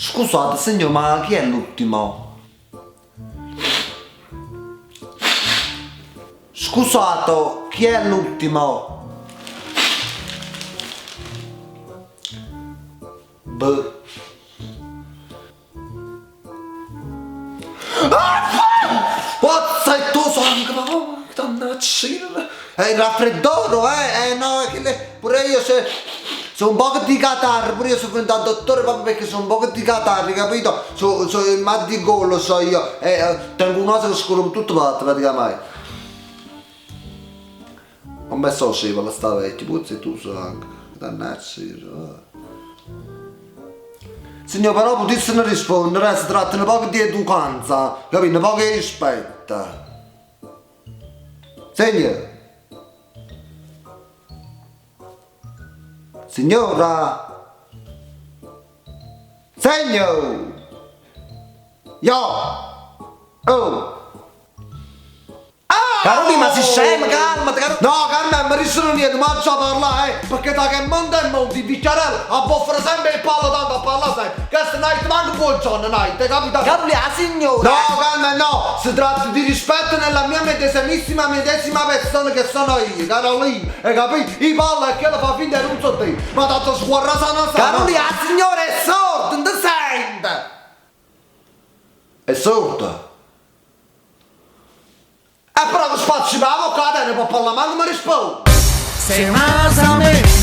Scusate signor, ma chi è l'ultimo? Scusato, chi è l'ultimo? Boh. Pozza e tu sangue, ma oh, dannaggia. È il raffreddoro, eh? Eh no, che le, pure io se, sono un po' di catarro, pure io sono venuto al dottore proprio perché sono un po' di catarro, capito? So, so il mal di gola, so io. Eh, tengo un naso che scorre tutto fatto praticamente. Ho messo lo scevolo sta vecchia, puzza e tu sangue, dannaggia. Signor però putissero rispondere, eh, si tratta un poco di educanza, capito? Un poco di rispetto. Signor. Signora. Signor. Yo. Oh. Carolì ma si scema, calmati, Carolì. No, Carmen, mi dissero niente, ma già parla, eh, perché da che mondo è mondo, il vicchiarello a boffere sempre il pallo tanto a parlare sempre. Che night manco buongiorno, night, hai capito? Carolì, la signora! No, Carmen, no, si tratta di rispetto nella mia medesimissima medesima persona che sono io, Carolina, hai capito? Il pallo è che lo fa finta di non so te, ma tanto sguarra sana sana. Carolì, la signora è sorda, non ti sente! È sorda? E però che spazio per la bocca la tene, può parlare, ma non mi risponde. Se vas a me.